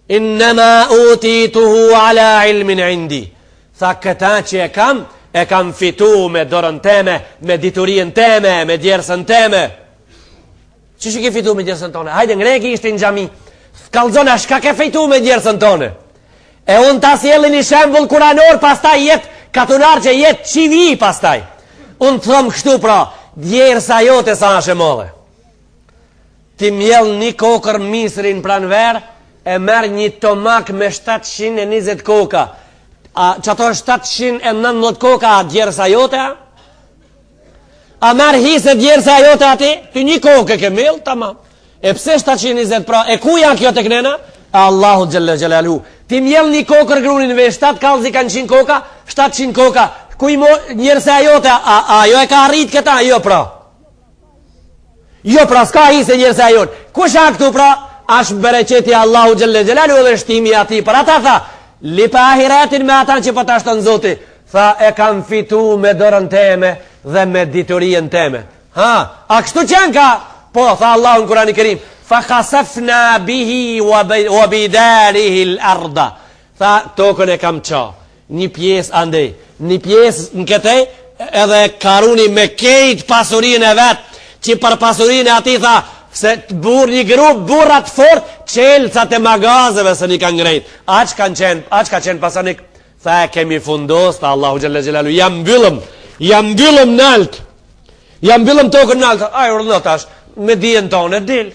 Innema utituhu ala ilmin indi. Tha këta që e kam, e kam fitu me dorën teme, me diturinë teme, me djersën teme. Qysh e ke fitu me djersën tone? Hajde, ngre gishtin në xhami. Kallzona, shka ke fitu me djersën tone? E unë ta sjelli një shembull kuranor, pastaj jet katunar që jet qivi pastaj. Unë të thom kështu pra, djersa jote sa është e madhe. Ti mjell një kokër misri n'pranverë, e merr një tomak me 720 koka. A qato 719 koka, a djersa jote a? A merr hise djersa jote aty? Ti një kokë e ke mjell, tamam. E pse 720 pra? E ku ja kjo të knena? E Allahu xhelle xhelaluhu. Ti mjell një kokër grunin ve 7 kallzi kanë 100 koka, 700 koka. Ku i mo djersa jote? A, a jo e ka arrit këta? Jo pra. Jo pra, s'ka hise djersa jote. Kush a këtu pra? Ashtë bereqeti Allahu xhelle xhelaluhu dhe shtimi atij. Për ata tha, lype ahiretin me ata që po ta shton Zoti. Tha e kam fitu me dorën teme dhe me diturinë teme. Ha, a kështu qenka? Po, tha Allahu në Kurani Kerim, fa khasafna bihi wa bidarihi l-arda. Tha, tokën e kam ça, një pjesë andej, një pjesë në këtej, edhe Karuni me kejt pasurinë e vet, që për pasurinë e atij tha, se të burr një grup burra të fort, çelësat e magazeve s'un i kanë ngrejt. Aq kanë qenë, aq ka qenë pasanik. Tha e kemi fundos, tha Allahu xhelle xhelaluhu, ja mbyllëm, ja mbyllëm nalt, ja mbyllëm tokën nalt, aj urdhno tash, me dijen tonë, dil.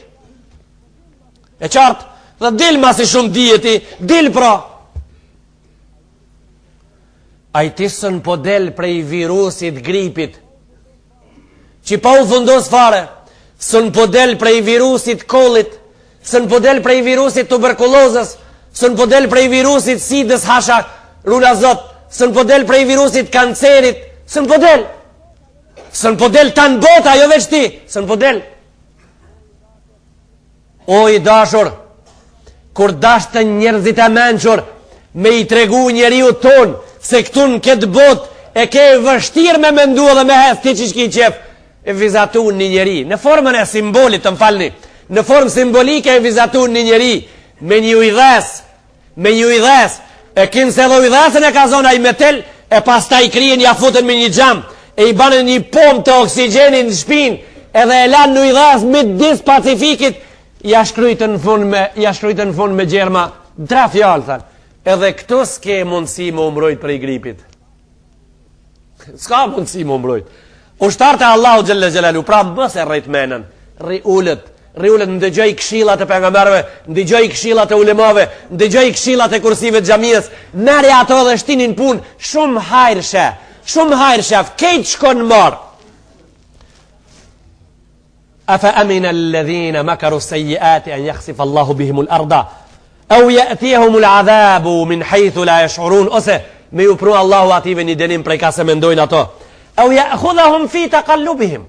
E qartë, dhe dil masi shumë dije ti, dil pra. Ai ti s'un po del prej virusit gripit, që pa u fundos fare, s'un po del prej virusit kollit, s'un po del prej virusit tuberkulozës, s'un po del prej virusit sidës hasha, runa zot, s'un po del prej virusit kancerit, s'un po del. S'un po del tanë bota, jo veç ti, s'un po del. O i dashur, kur dashtën njerëzit e mençur me i tregu njeriut tonë se këtu në këtë botë e ke vështirë me mendu edhe me hec ti qysh ki qef, e vizatun një njeri, në formën e simbolit të më falni, në formë simbolike e vizatun një njeri me një ujdhesë, me një ujdhesë, e kinse edhe ujdhesën e ka zonë ai me tel, e pastaj kryen ja futën me një xham, e i banën një pompë të oksigjenit në shpinë, edhe e lanë në ujdhesë midis Pacifikit, ja shkrujtën në fund me, ja shkrujtën në fund me gjerma, tre fjalë, thanë, edhe këtu s'ke mundësi me u mbrojt prej gripit. S'ka mundësi me u mbrojt. Ushtarët e Allahu xhelle xhelaluhu, pra mos e rrit menën, rri ulët, rri ulët, ndëgjoj këshillat e pejgamberëve, ndëgjoj këshillat e ulemave, ndëgjoj këshillat e kursive të xhamisë, merri ato dhe shtini në punë, shumë hajr sheh, shumë hajr sheh, kejt shkon marë. Afa amina alladhina makaru sayyiati an yakhsifa Allahu bihim al-arda aw ya'tiyahum al-'adhabu min haythu la yash'urun ose me ju pru Allahu atyve një dënim prej ka s'e mendojnë ato aw ya'khudhahum fi taqallubihim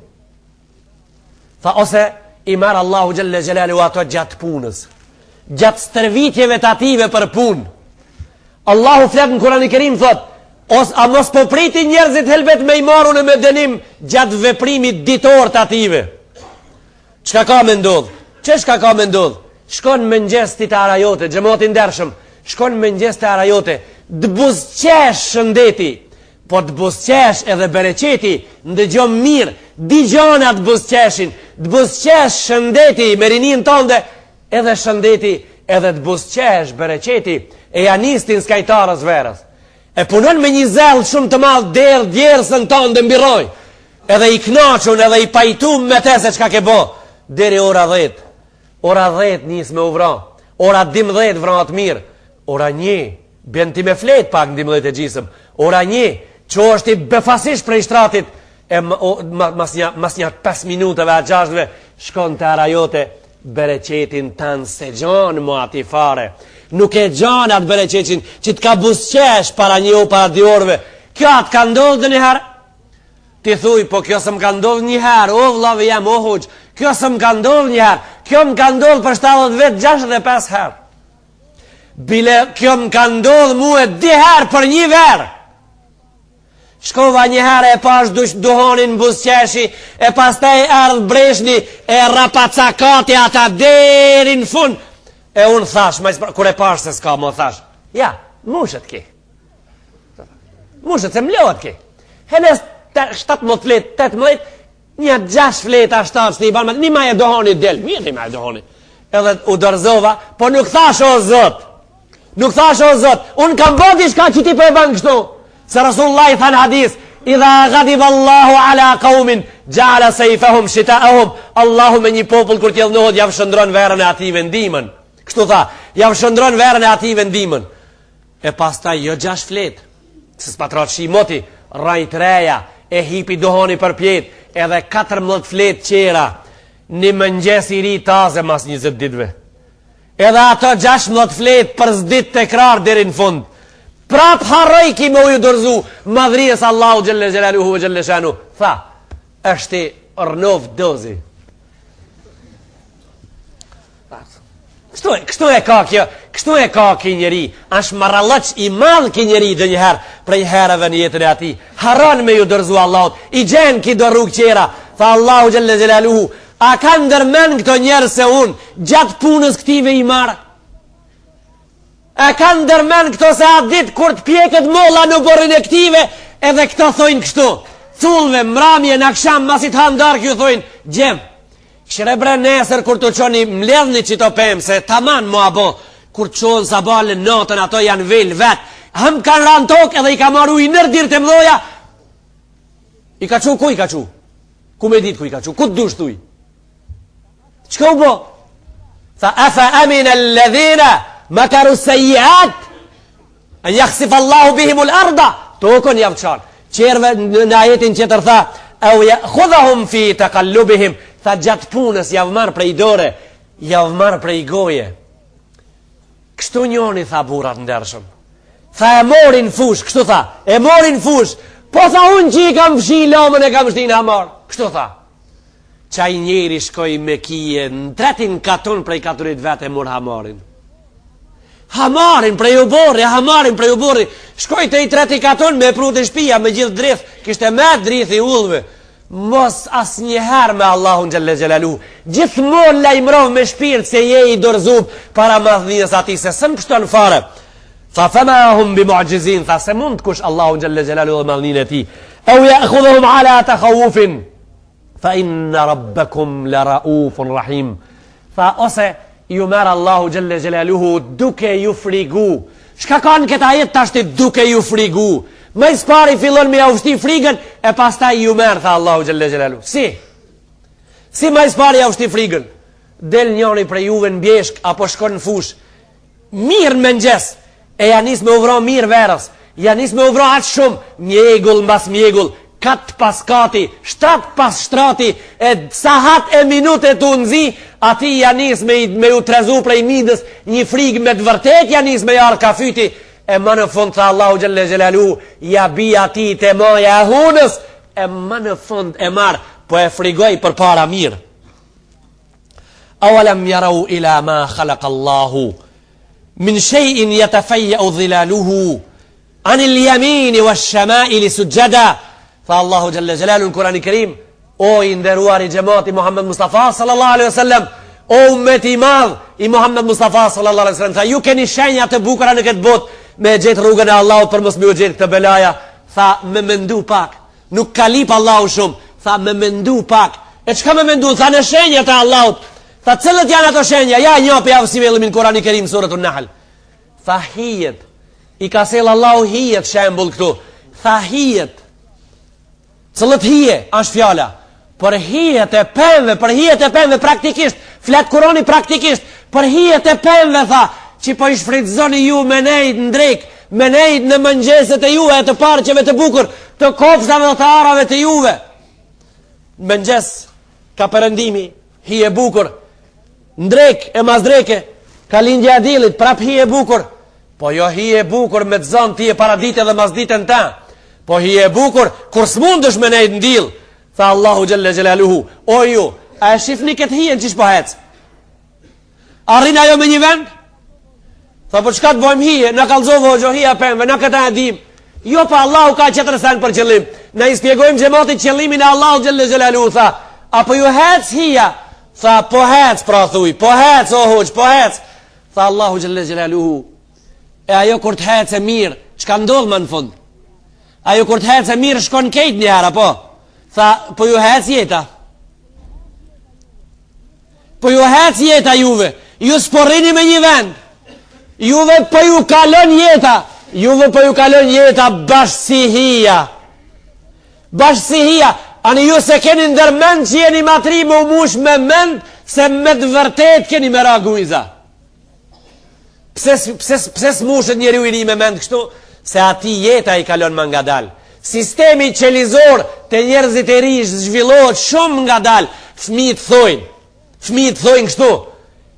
tha ose. I merr Allahu xhelle xhelaluhu ato gjatë punës. Gjatë stërvitjeve të ative për punë. Allahu flet në Kurani Kerim thot, os, a mos po pritin njerëzit helbet me i marrë unë me dënim gjatë veprimit ditor të ative. Çka ka me ndodh? Qe çka ka me ndodh? Shkon mëngjes ti te ara jote, xhemat i ndershëm, shkon mëngjes te ara jote, të buzëqesh shëndeti, po të buzëqesh edhe bereqeti, ndëgjo mirë, dy gjana të buzëqeshin, të buzëqesh shëndeti me rininë tande, edhe shëndeti, edhe të buzëqesh bereqeti, e ja nis ti n'skaj t'arës verës. E punon me një zell shumë të madh derdh djersën tande mbi rroj. Edhe i knaqun edhe i pajtum me te se çka ke bo. Deri ora 10. Ora 10 nis me u vra. Ora 12 vrahet mirë. Ora 1 bjen ti me flet pak në 12 e gjysëm. Ora 1 çohesh ti befasisht prej shtratit e ma, o, ma, mas një, mas një 5 minuteve a 6 shkon te ara jote bereqetin tan s'e gjon mo aty fare. Nuk e gjon atë bereqetin që të ka buzëqesh para një o para dy orëve. Kjo a t'ka ndodhë ndonjëherë? Ti thuj, po kjo s'më ka ndodhë një herë, o vllavi jem, o hoxhë, kjo s'më ka ndodhë një herë, kjo më ka ndodhë për 70 vjet 65 herë. Bile, kjo më ka ndodhë mue dy herë për një verë. Shkova një herë e pash dush duhanin buzëqeshi, e pastaj erdh breshni e rrapacakati ata deri në fund. E unë thash, ma, kur e pash se s'ka, më thash, ja, mushet ki. Mushet se mlohet ki. Henes 17 flet, 18, Një gjash fleta shtatë, së i banë, një maje duhani del, mirë një maje duhani. Edhe u dorëzova, po nuk thash o zot, nuk thash o zot, unë kam bo diçka që ti po e ban kështu. Se Rasulullah i tha në hadis, idha gadib Allahu ala kaumin, xheale sejfehum shitaehum, Allahu me një popull kur t'idhnohet, jav shndërron verën e atyve n'dimën. Kështu tha, jav shndërron verën e atyve n'dimën. E pastaj jo gjash flet, se s'pat ra shi moti, rrajt reja, e hipi duhani përpjet, edhe 14 flet qera, një mëngjes i ri taze mas 20 ditëve. Edhe ato 16 flet për zdit tekrar deri në fund. Prap harroi ki me ju dorzu, madhërisë Allahu xhelle xhelaluhu ve xhelle shanuhu. Tha, është i rrnoft dozi. Kështu, kështu e ka kjo, kështu e ka ky njeri, është marrallëq i madh ky njeri ndonjëherë prej herëve në jetën e atij. Harron me ju dorëzu Allahut, i gjen ky do rrugë qera, tha Allahu xhelle xhelaluhu, a kanë ndërmend këto njerëz se unë, gjatë punës këtyve i marr? A kanë ndërmend këto se atë ditë kur të pjeket molla në oborrin e këtyve, edhe këto thojnë kështu, cullve, mramje, në aksham, masi të hanë darkë, ju thojnë, gjem, Kqyre bre nesër kur të çoni mledhni qito pemë se taman mu a bo kur të çohen sabahle natën ato janë vel vet hëm kanë ra në tokë edhe i ka marrë uji nër dyert e mdhoja i ka çu ku i ka çu ku me ditë ku i ka çu ku të dush thuj çka u bo tha efa emine ledhine mekaru sejiat En jahsif Allahu bihimul arda, tokën jav çan. Qerve në ajetin tjetër tha, eu je'khudhehum fi tekallubihim, tha gjatë punës jav marr prej dore, jav marr prej goje. Kështu njoni tha burrat ndershëm. Tha e morin fush, kështu tha, e morin fush, po tha unë që i kam fshi lomën e kam shti n'hamar. Kështu tha. Qaj njeri shkoi Mekije në tretin katun prej katunit vet e mur hamarin. Hamarin prej oborri, hamarin prej oborri. Shkoi te i treti katun me pru te shpia me gjithë drith, kishte me drith i ullve. Mos asnjëherë me Allahun xhelle xhelaluhu. Gjithmonë lajmërohu me shpirt se je i dorëzum para madhnisë atij se s'më pshton fare. Tha fema hum bi mu'xhizin, tha s'e mund kush Allahun xhelle xhelaluhu dhe madhninë e tij. Eu je'khudhehum ala tekhawufin. Fa inna rabbakum la raufun rahim. Tha ose ju merr Allahu xhelle xhelaluhu duke ju frigu. Çka ka në këtë ajet tashti duke ju frigu? Më së pari fillon me jau shti frigën e pastaj ju merr tha Allahu xhelle xhelaluhu. Si? Si më së pari jau shti frigën? Del njëri prej juve në bjeshk apo shkon në fushë Mirë në mëngjes, e ja nis me u vra mirë verës, ja nis me u vra aq shumë, mjegull mbas mjegull, kat pas kati, shtrat pas shtrati, e sahat e minute tu nxi, atij ja nis me, me ju trazu prej midës, një frigë me të vërtet ja nis me ardh ka fyti, e më në fund tha Allahu xhelle xhelaluhu, ja bi atij te maja e hunës, e më në fund e marr, po e frigoj përpara mirë. Awalam yarau ila ma khalaqa Allahu min shay'in yatafayyu dhilaluhu anil yamini wash-shama'ili sujada. Tha Allahu xhelle xhelaluhu në Kur'anin Kerim, o i nderuari xhemati Muhammed Mustafa sallallahu alaihi wasallam, o ummeti i madh i Muhammed Mustafa sallallahu alaihi wasallam, tha ju keni shenja të bukura në këtë botë me gjetë rrugën e Allahut për mos me ju gjetë këto belaja. Tha me mendu pak, Nuk ka lip Allahu shumë, tha me mendu pak. E çka me mendu? Tha në shenjat e Allahut. Tha cilët janë ato shenja? Ja një po jau sjellim në Kurani Kerim suretun Nahl. Tha hijet. I ka sjell Allahu hijet shembull këtu. Tha hijet. Cilët hije është fjala? Për hijet e pemëve, për hijet e pemëve praktikisht, flet Kurani praktikisht, për hijet e pemëve tha, që po i shfrytëzoni ju me nejt në drekë, me nejt në mëngjeset e juve e të parqeve të bukur, të kopshtave dhe të arave të juve. Në mëngjes ka perëndimi, hije e bukur, në drekë e mas dreke, ka lindja e diellit, prap hije e bukur, Po jo hije e bukur me të zonë ti e paradite dhe masdite në ta. Po hije e bukur, kur s'mundesh me nejt në dill, tha Allahu xhelle xhelaluhu, o ju, a e shifni këtë hijen qysh po hec? A rrin ajo me një vend? Tha po çka të bojmë hije, na kallzove hoxhë hija e pemve, na këta e dim. Jo pa Allahu ka qetër sen për qëllim. Na i spjegojmë xhematit qëllimin e Allahu xhelle xhelaluhu, tha, a po ju hec hija? Tha, po hec, pra thuj, po hec, o hoxhë, po hec. Tha Allahu xhelle xhelaluhu, e ajo kur të hecë mirë, çka ndodh më në fund? Ajo kur të hecë mirë shkon kejt një herë apo? Tha, po ju hec jeta. Po ju hec jeta juve. Ju s'po rrini me një vend. Juve po ju kalon jeta. Juve po ju kalon jeta bash si hija. Bash si hija, ani ju s'e keni ndërmend që jeni ma t'ri me u mush me mend se me të vërtet keni me ra gujza. Pse, pse, pse s'mushet njeriu i ri me mend kështu? Se atij jeta i kalon ma ngadal. Sistemi qelizor te njerëzit e ri zhvillohet shumë ngadal. Fmijt thojnë, fmijt thojnë kështu,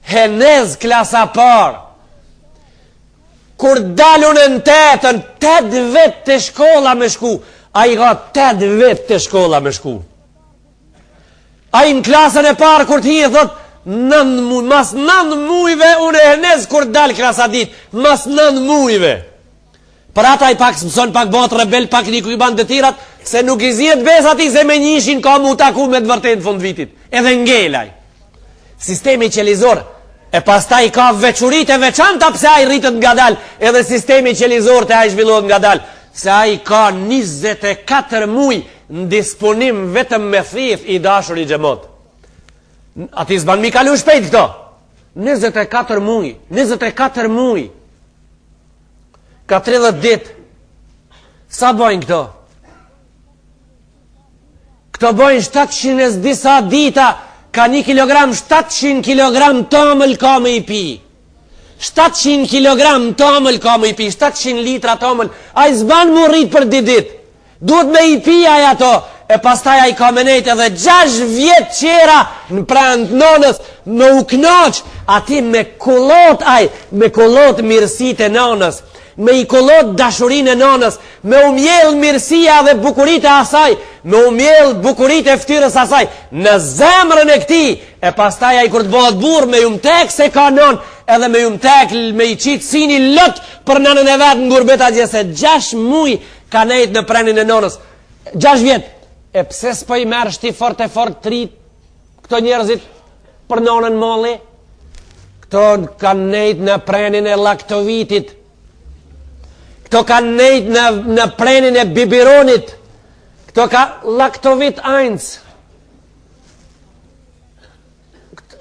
henez klasa parë, Kur dal unë në tetën, 8 vjet te shkolla me shku, ai ka 8 vjet te shkolla me shku. Ai në klasën e parë, kur të hije, thot, nën muj, mas nën mujve, unë e henez kur dal klasa dytë, mas nën mujve. Për ata i pak s'mëson pak bëhet rebel, pak një i ban detyrat, se nuk i zihet besa atij se me njishin ka mu taku me të vërtetë në fund vitit. Edhe ngel ai. Sistemi qelizor e pastaj ka veçuritë e veçanta pse ai rritet ngadal, edhe sistemi qelizor te ai zhvillohet ngadal, se ai ka 24 muaj në disponim vetëm me thith i dashuri xhemat. Atij s'ban mi kalu shpejt këto. 24 muaj, 24 muaj. Ka 30 ditë. Sa bojnë këto? Këto bojnë 700 e disa dita, ka 1 kg, 700 kg tomël ka me i pi. 700 kg tomël ka me i pi, 700 litra tomël. Ai s'ban mu rrit për dy dit. Duhet me i pi ai ato. E pastaj ai ka me nejt edhe 6 vjet qera në pren të nonës, me u knaq, aty me kullot ai, me kullot mirësitë e nonës me i kullot dashurinë e nonës, me u mjell mirësia dhe bukuritë e asaj, me u mjell bukuritë e ftyrës asaj, në zemrën e këtij, e pastaj ai kur të bëhet burrë, me ju mtek se ka nonë, edhe me ju mtek, me i qitë syni lot për nanën e vet në gurbet atje se gjash muj ka nejt në prenin e nonës. Gjash vjet, e pse s'po i merr ti fort e fort tri këto njerëzit për nonën malli? Këto kanë nejt në prenin e laktovitit. Këto kanë nejt në, në prenin e biberonit. Këto ka laktovit eins.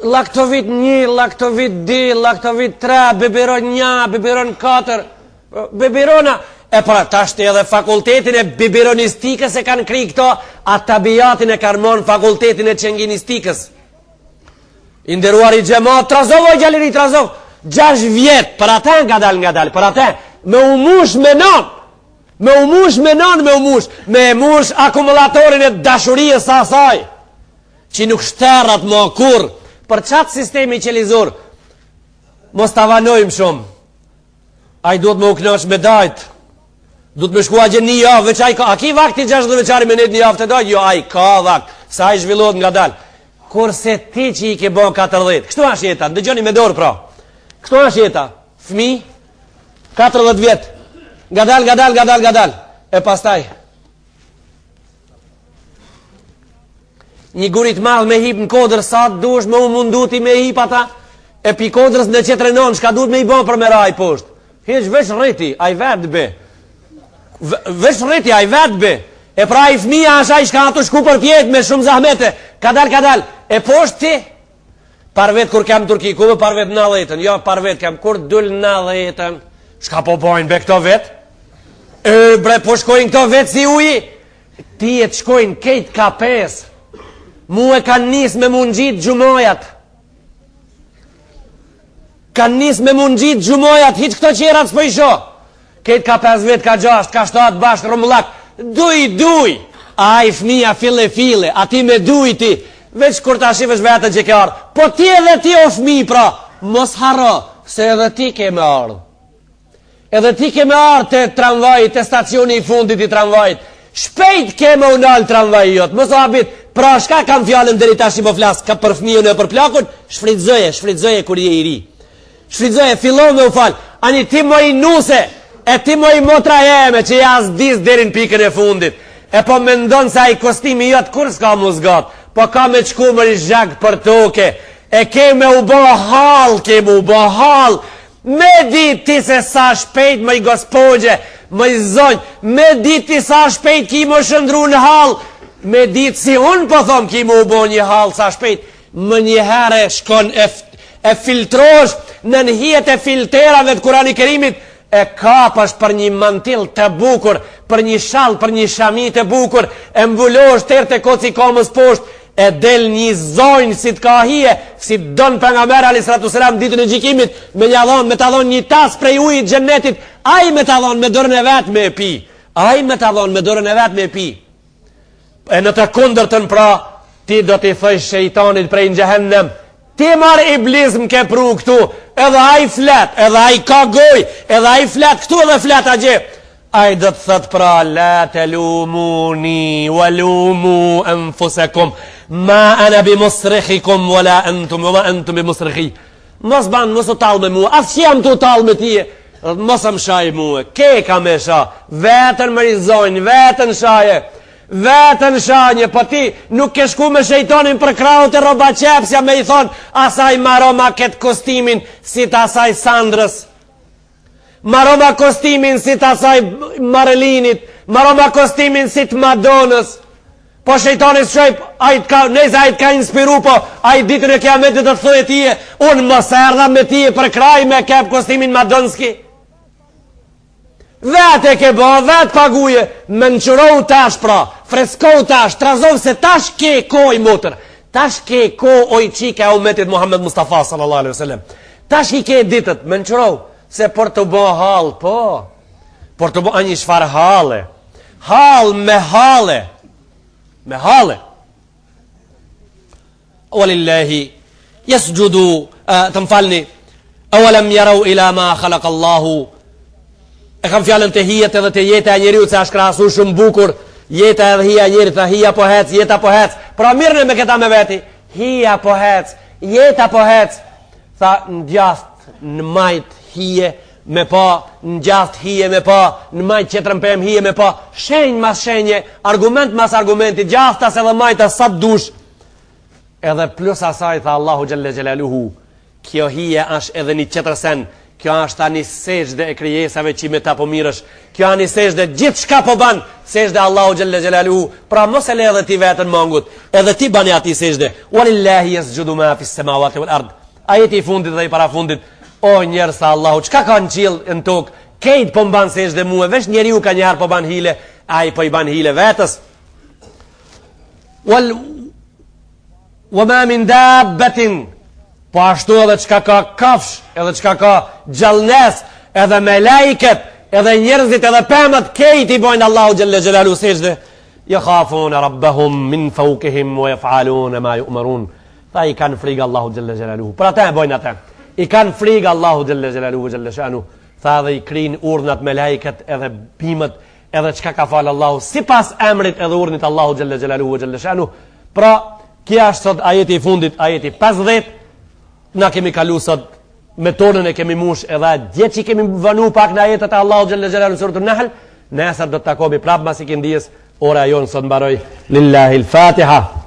Laktovit një, laktovit dy, laktovit tre, biberon një, biberon katër, biberona. E pra, tashti edhe fakultetin e biberonistikës e kanë kry këto, a tabiatin e kanë mon fakultetin e qenginistikës. I nderuari xhemat, trazov o djalë i ri, trazov, gjash vjet, për ata ngadal, ngadal, për ata, me u mush me non, me u mush me non, me u mush, me e mush akumulatorin e dashurisë së asaj, që nuk shterrat më kurr, për qatë sistemi qelizor, mos ta vanojmë shumë, Ai duhet me u knaq me dajt. Duhet me shku atje një javë, veç ai ka. A ki vakt ti 60 vjeçari me nejt një javë te dajt? Jo, ai ka vakt. Se ai zhvillohet ngadal. Kurse ti që i ke bo 40, kështu është jeta, ndëgjoni me dorë pra. Kështu është jeta, fmi, 40 vjet, ngadal, ngadal, ngadal, ngadal, e pastaj, një guri t'madh me hip në kodër, sa duhesh me u mundu ti me hip ata, e pi kodrës në qetrën onë, çka duhet me i bo për me ra poshtë. Hiç veç rriti, ai vetë be. Veç rriti, ai vetë be. E pra ai fëmija është ai çka tu shku përpjetë me shumë zahmete. Kadal, kadal. E poshtë ti, par vet kur kem Turqi, ku be par vet nëntëdhjetën, jo par vet kem, kur dul nëntëdhjetën, çka po bojnë be këto vet? E bre, po shkojnë këto vet si uji? Ti e të shkojnë kejt ka pes. Mu e kanë nis me mu ngjit gjumojat. Kanë nis me mu ngjit gjumojat, hiç këto qerat s'po i shoh. Kejt ka 5 vjet, ka 6, ka 7 bashkë rrumbullak. Duj, duj. Ai fëmija fille fille, a ti me duj ti. Veç kur ta shifësh veten që ke ardhë. Po ti edhe ti o fëmijë pra, mos harro se edhe ti ke me ardhë. Edhe ti ke me ardhë te tramvaji, te stacioni i fundit i tramvajit. Shpejt ke me u nalë tramvaji jot, mos u habit. Pra shka kam fjalën deri tash po flas, ka për fëmijën e për plakun, shfrytëzoje, shfrytëzoje kur je i ri. Shfrytëzoje, fillo me u fal. Ani ti moj nuse, e ti moj motra jeme që ja zdis deri në pikën e fundit. E po mendon se ai kostimi jot kur s'ka mu zgat, po ka me t'shku mori zhag për toke. E ke me u bo hall, ke me u bo hall. Me dit ti se sa shpejt moj gospogjë, moj zonjë, me dit ti sa shpejt ki me u shndrru në hall, me dit si unë po thom ki me u bo një hall sa shpejt, Menjëherë shkon e, e filtrosh nën hijet e filterave të Kurani Kerimit, e kapësh për një mantil të bukur, për një shall, për një shami të bukur, e mbulosh ter te koci komës poshtë, e del një zonjë si të ka hije, si të don pejgamberi alejhi salatu selam ditën e gjykimit, me një dhonë, me ta dhonë një tas prej ujit xhennetit, ai me ta dhonë me dorën e vet me e pi, ai me ta dhonë me dorën e vet me e pi. E në të kundërtën pra, ti do t'i thojsh shejtanit prej në xhehennem, ti more iblis më ke pru këtu, edhe ai flet, edhe ai ka goj, edhe ai flet këtu edhe flet atje. Ai do të thot pra, la telumuni, wa lumu enfusekum, ma ana bi musrikhikum, wa la entum, wa ma entum bi musrikhi. Mos ban, mos u tall me mua, as që jam tu u tall me tije, mos më shaj mua, ke ka me sha, vetën mori zonjë, vetën shaje, vetën shanje, po ti nuk ke shku me shejtonin për krahu te rrobaqepsja me i thonë, asaj maroma këtë kostimin si të asaj Sandrës, maroma kostimin si të asaj Marelinit, maroma kostimin si të Madonës, Po shejtani s'shoj, ai të ka, nëse ai të ka inspiru, po ai ditën e kiametit do të thojë tije, unë mos erdha me tije për kraj me kep kostimin madonski. Vetë e ke bo, vetë paguje, mençurohu tash pra, freskohu tash, trazohu se tash ke kohë oj motër, tash ke kohë oj çika e umetit Muhammed Mustafa sallallahu alaihi wasallam. Tash i ke ditët, mençurohu, se për të bo hall, po, për të bo një çfarë halle, Hall me halle. Me halle. Walillahi yasjudu të më falni. Awalam yarau ila ma khalaqa Allahu. E kam fjalën te hijet edhe te jeta e njeriut se është krahasu shumë bukur. Jeta edhe hija e njerit, tha hija po hec, jeta po hec. Pra mirrne me këta me veti. Hija po hec, jeta po hec. Tha në djathtë, në majt hije, me pa, në djathtë hije me pa, në majtë qetrën pemë hije me pa, shenjë mas shenje, argument mas argumenti, djathtas edhe majtas sa të dush. Edhe plus asaj tha Allahu xhelle xhelaluhu, kjo hije është edhe një qetër sen, kjo është tani sexhde e krijesave që me ta po mirresh, kjo ani sexhde gjithçka po ban, sexhde Allahu xhelle xhelaluhu, pra mos e le edhe ti veten mangut, edhe ti bani atij sexhde, walillahi jesxhudu ma fis semavati wal ard, Ajeti i fundit dhe i parafundit, o njerëz tha Allahu, çka ka në qiell e në tokë, kejt po m'ban sexhde mue, veç njeriu kanjëherë po ban hile, ai po i ban hile vetës. Wal wa ma min dabbatin po ashtu edhe çka ka kafsh, edhe çka ka gjallnes, edhe melaiket, edhe njerëzit, edhe pemët, kejt i bojnë Allahu xhelle xhelaluhu sexhde. Jekhafune rabbahum min faukihim wa jef'alune ma ju'merun. Tha i kanë frigë Allahu xhelle xhelaluhu. Për ata e bojnë atë. I kanë frigë Allahu xhelle xhelaluhu xhelle shanuhu. Tha edhe i kryjnë urdhnat melaiket edhe bimët edhe çka ka falë Allahu sipas emrit edhe urdhnit Allahu xhelle xhelaluhu xhelle shanuhu. Pra. Ky është sot ajeti i fundit, ajeti 50. Na kemi kalu sot me tonën e kemi mush edhe dje që kemi vanu pak në ajetet e Allahut xhelle xhelaluhu në suretun Nahl, nesër do të takohemi prapë mas ikindisë, ora jonë sot mbaroi. Lillahi l-Fatiha.